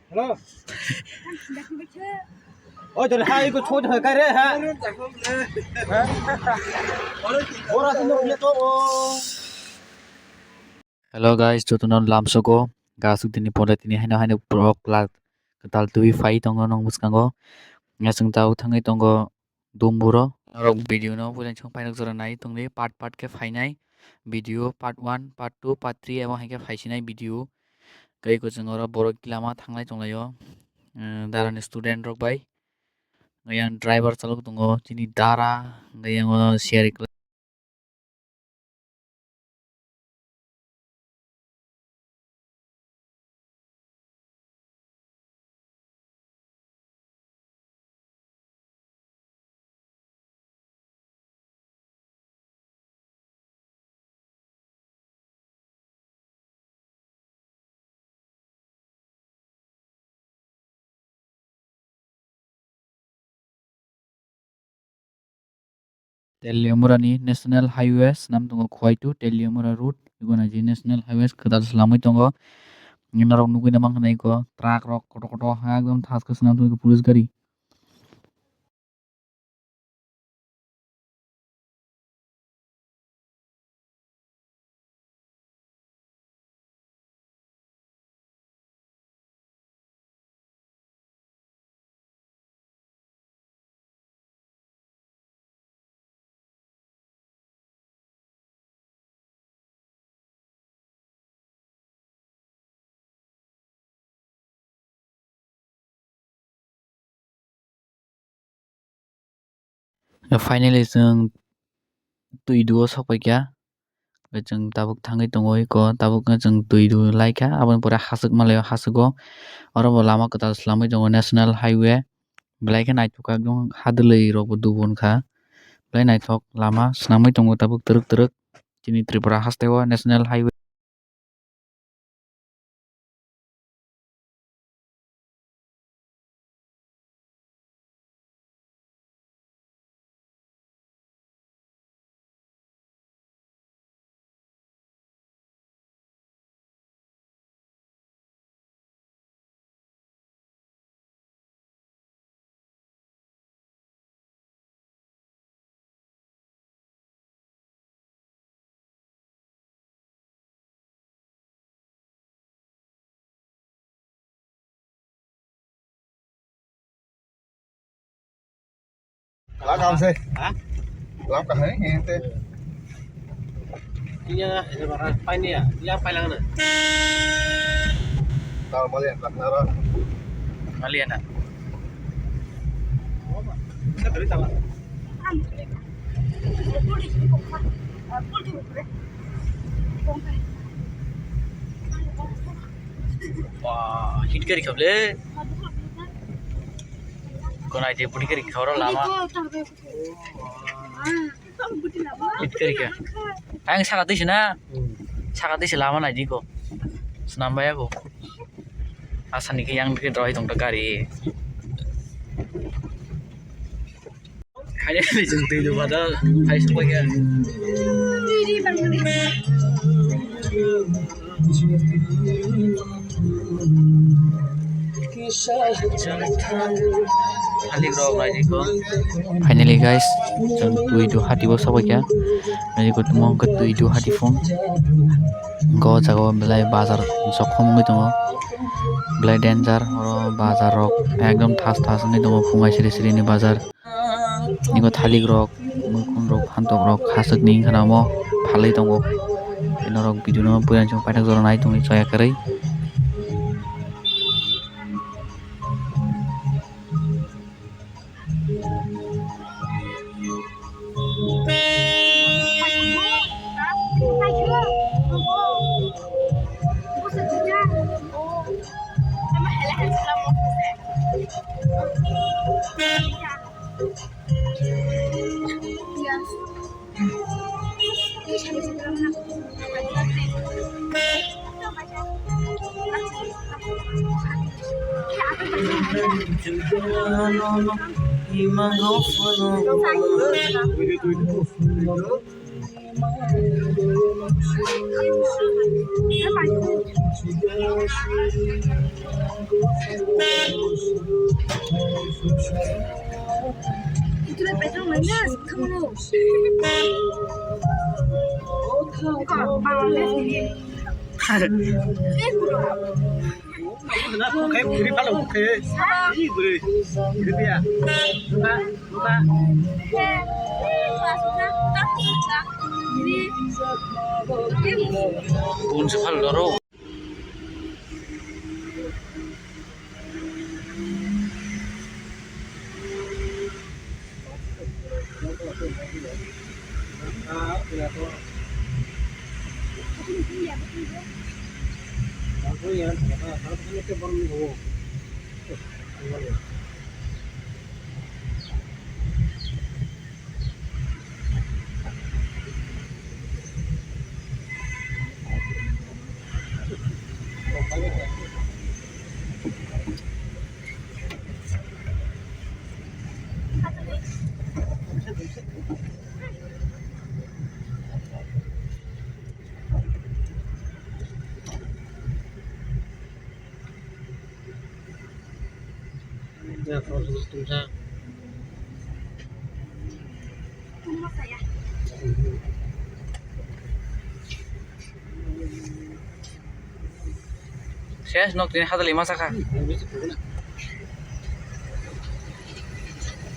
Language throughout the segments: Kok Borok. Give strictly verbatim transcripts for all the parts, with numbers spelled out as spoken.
Hello. Oi, jare hai ko chhod hai kare ha. Ora tu mo to. Hello guys, jotono lamsogo gasuk dini pore tini haino haino borok la kwtal twi phai tongo nong bwskango. Ngasung tau thangwi tongo. Dumburo norok video no puila chwng painok jora nai tongdi, part part khe phainai video, part one, part two, part three abo hai khe phaisinai video. Tei kwchwng oro borok lama thanglai tonglaio, eh, dara ni student rok bai. Yang driver chalok tongo chini dara, hwnkhe yang share. Teliamura ni National Highway swnam tongo, Khowai to Teliamura road, ego naji National Highway kwtal swlamwi tongo. Norok nugwi na mankha na eko truck rok kotor kotor ha ekdom thaskhe swnam tongwi police gari. Finally, chwng twi duo sok paikha. Chwng tabuk thangwi tongo eko, tabuk chwng twi du laikha, aboni pore haswk malaio, haswk o oro bo lama kwtal swlamwi tongo, National Highway. Belai khe naithok kha, ekdom hadwlwi rok bo dubu wngkha. Belai naithok lama swnamwi tongo tabuk twrwk twrwk chini Tripura haste o National Highway. Lam kam se. Ha? Lam ka hai, nge te. Iya, ini barang paini ya. Iya, pailang na. Tahu malian, tak nara. Malian, ah. Saya beri tahu. Wah, hit kari kable. Konai je budi kari khoro lama. Hit kari kha. Ang saka twi sina. Saka twi lama nai di ko. Senam baya ko. Asani ke yang bikin rohi tong gari. Kaya ni jeng twi padahal hai semuanya. Finally guys, chwng twi do hati o sobaikha. Naidi ko tamo wngkha twi do hati phung. Go jaga o belai bazar jokhom wngwi tongo. Belai danger, oro bazar rok ekdom thas thas wngwi tongo, phung bai siri siri ni bazar. Nini thalik rok, muikun rok, phantok rok, haswk ni wngkha na omo phalwi tongo. Norok video no puila chwng paithak jora nai tongwi chaya kwrwi. Bun se phal doro. Ses nok tini hadali masa kha.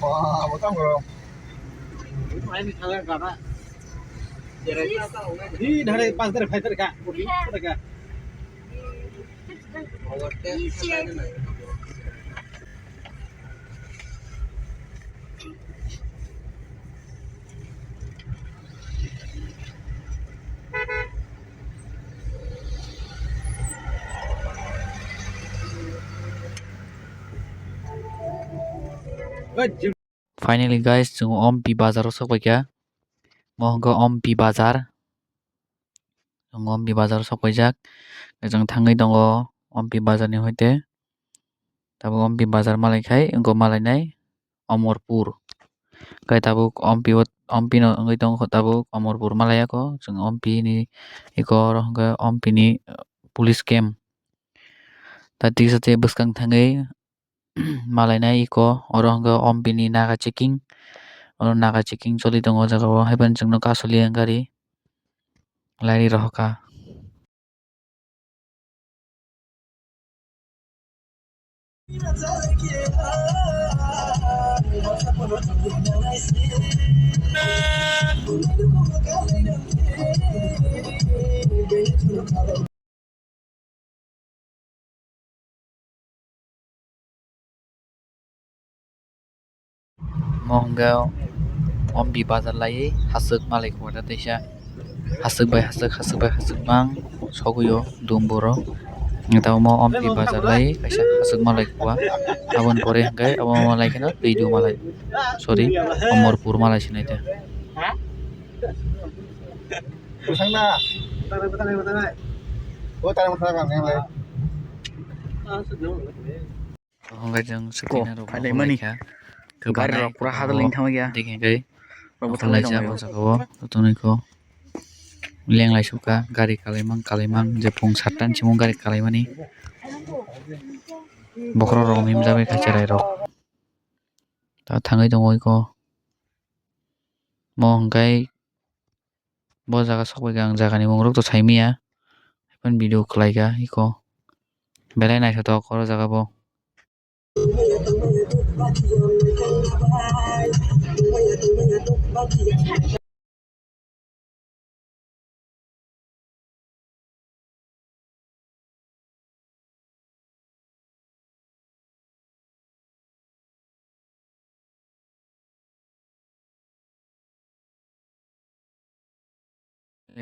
Wah, botang bro. Ini dari pas dari fighter kak. Fighter kak. Finally guys, chwng Ompi bazar o sok paikha. Mo hwnkhe Ompi bazar. Chwng Ompi bazar o sok paijak. Chwng thangwi tongo Ompi bazar ni hoite. Tabuk Ompi bazar malai khai wngkha malainai Omorpur. Khai tabuk Ompi o, Ompi no wngwi tongo tabuk Omorpur malai ya kho. Chwng Ompi ni eko oro hwnkhe Ompi ni police camp. Ta tisa tei bwskang thangwi malainai eko oro hwnkhe Ompi ni naga checking, oro naga checking choli tongo o jaga o, haiphano chwngno kasuli yang gari lairwi rohorkha. Mo hwnkhe Ompi bazar laiwi haswk malai khuya teisa. Haswk bai haswk, haswk bai haswk mang sogwi o dum boro. Tamo Ompi bazar laiwi kaisa haswk malai khuya. Aboni pore hwnkhe omo malai kheno twi du malai. Sorry, Omorpur malai sinai te. Bwsakna. Bwsakna, bwsakna. O tara bwsakna kang nang lai. Hwnkhe chwng swkang rok phailaimani. Gari rok pura hadal wng thangya. Dikhe khe rok bwthang lai laijak tongo. O jaga o jotono kho lenglai sukha gari kalaimang kalaimang je phung satta ni simo gari kalaimani. Bokhorok rok himjagwi kha cherai rok. Ta thangwi tongo iko. Mo hwnkhe bo jaga sokbaikha ang jagani mungrok to saimanya. Haikhe video khlaikha iko. Belai naithotok oro jaga bo.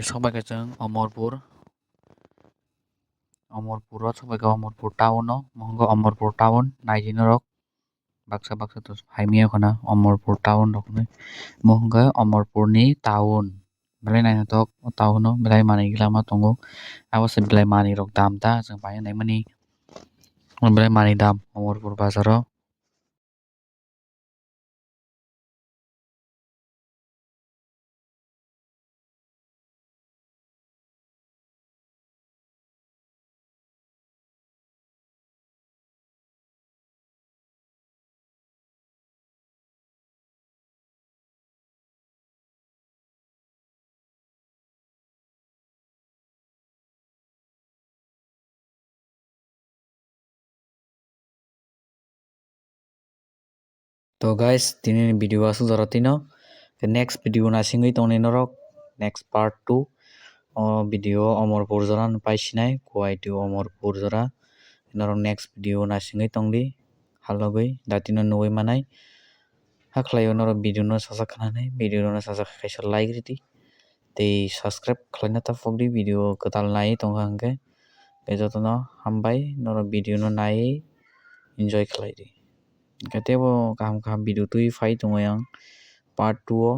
Sok bai khe chwng Omorpur, Omorpur o sok bai khe Omorpur town o, mo hwnkhe Omorpur town naidi norok baksa baksa to phaimaya khwna Omorpur town rok hinwi, mo hwnkhe Omorpur ni town. Belai naithotok o town o belai manwi lama tongo. Abo se belai manwi rok dam ta chwng paina naimani. Belai manwi dam Omorpur bazar o. To guys, tini ni video aswk jora tino. Ke next video naisingwi tongni norok, next part two. O video Omorpur jora no paisinai, Kuwaitu Omorpur jora. Norok next video naisingwi tongdi, halogwi datino nugwi manai. Hakhlaio norok video no sasak khanani, video no sasak kaisa like ridi. Tei subscribe khlaina ta phokdi, video kwtal nai tongkha hwnkhe. Tei jotono hambai, norok video no nai enjoy khlaidi. Hwnkhe teibo kaham kaham video twi phai tongo yang part two o.